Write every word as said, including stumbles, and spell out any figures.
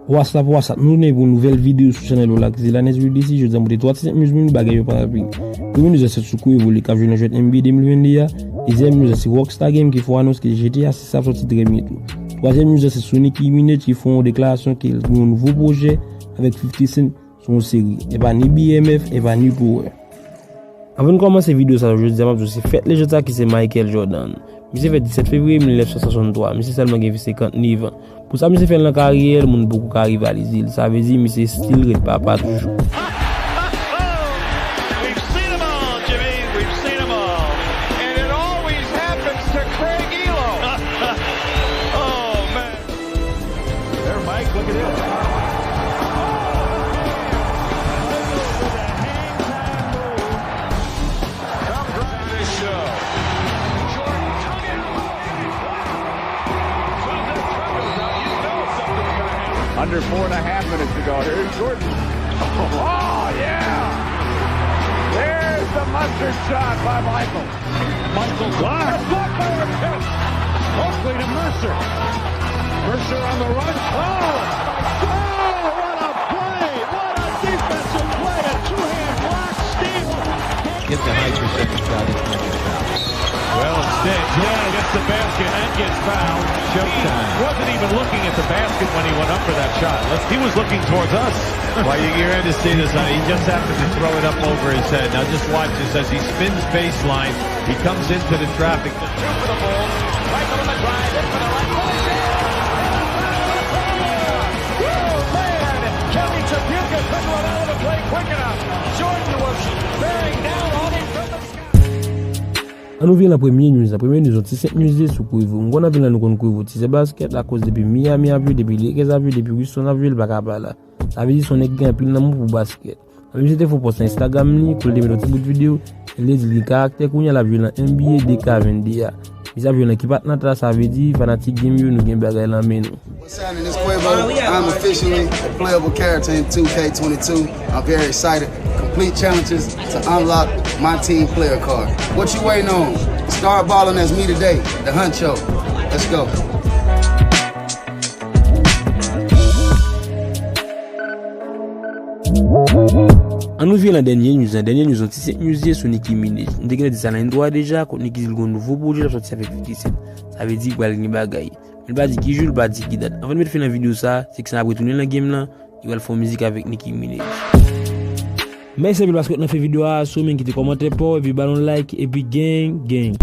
What's up, what's up? Nou tounen pou yon nouvèl videyo sou chanèl ou la ki se Lanes Real D C. Jodi a m pote twa ti senk news pou nou, bagay yo pa rapid. Premye news la se sou Quavo, li k ap jwe nan jwèt N B A de mil venn de a. Dezyèm news la se Rockstar Games ki fè yon anons ke G T A sis ap sòti trè byento. Twazyèm news la se sou Nicki Minaj ki fè yon deklarasyon ke l gen yon nouvo pwojè avèk fifty Cent sou yon seri. E pa ni B M F, e pa ni Power. Anvan n kòmanse videyo sa a jodi a, m ap di w se fèt lejand sa ki se Michael Jordan. Misye fèt disèt fevriye mil nèf san swasanntwa. Misye sèlman gen senkantnèf an. Pou sa misye fè nan karyè l, moun poko ka rivalize l. Sa vle di misye still ret papa toujou. We've seen 'em all, Jimmy. We've seen 'em all. And it always happens to Craig Elo. Oh, man. There, Mike, look at him. Comes right this show. Jordan coming. Under four and a half minutes to go. Here's Jordan. Oh, yeah! There's the mustard shot by Michael. Michael blocked. Blocked by Artest. Oakley to Mercer. Mercer on the run. Oh! Oh, what a play! What a defensive play! A two-hand block, steal. Get the high percentage shot if you get fouled. Well, instead, Jordan gets the basket and gets fouled. Showtime. Wasn't even looking at the basket when he went up for that shot. He was looking towards us. Well, you hear Andy say this, uh, he just happened to throw it up over his head. Now just watch this as he spins baseline. He comes into the traffic. Two for the Bulls. Michael on the drive, in for the layup. Finish it! Oh, man! Kelly Tripucka couldn't run out of the play quick enough. Jordan was bearing down on him from the sky. An nou vin nan premye news la. Premye news, yon ti senk news li sou Quavo. M konn anpil nan nou konn Quavo ti sè baskèt, akoz depi Miami ap jwe, depi Lakers ap jwe, depi Houston ap jwe, li pa ka pa la. Sa vle di se yon nèg ki gen anpil lanmou pou baskèt. Anpil misye te fè yon pòs nan Instagram li, kote l te met yon ti bout videyo, e l te di l gen karaktè kounye a l ap jwe nan N B A de K vennde a. Misye ap jwe nan ekipa Atlanta, sa vle di fanatik game yo, nou gen bagay nan men nou. What's happening? It's Quavo. I'm officially a playable character in two K twenty-two. I'm very excited. Complete challenges to unlock my team player card. What you waiting on? Start balling as me today, the Huncho. Let's go. An nou vin nan dènye news la. Dènye news, yon ti senk news li sou Nicki Minaj. M te gentan di sa nan intro a deja, kot Nicki di l gen yon nouvo pwojè l ap sòti avèk fifty Cent. Sa vle di pral gen bagay. Men l pa di ki jou, l pa di ki dat. Anvan n met fen nan videyo sa, se ki sa n ap retounen nan game lan, li pral fè yon mizik avèk Nicki Minaj. Mèsi anpil paske w t nan fen videyo a, si w renmen kite kòmantè pa w, epi ba nou like, epi gang, gang.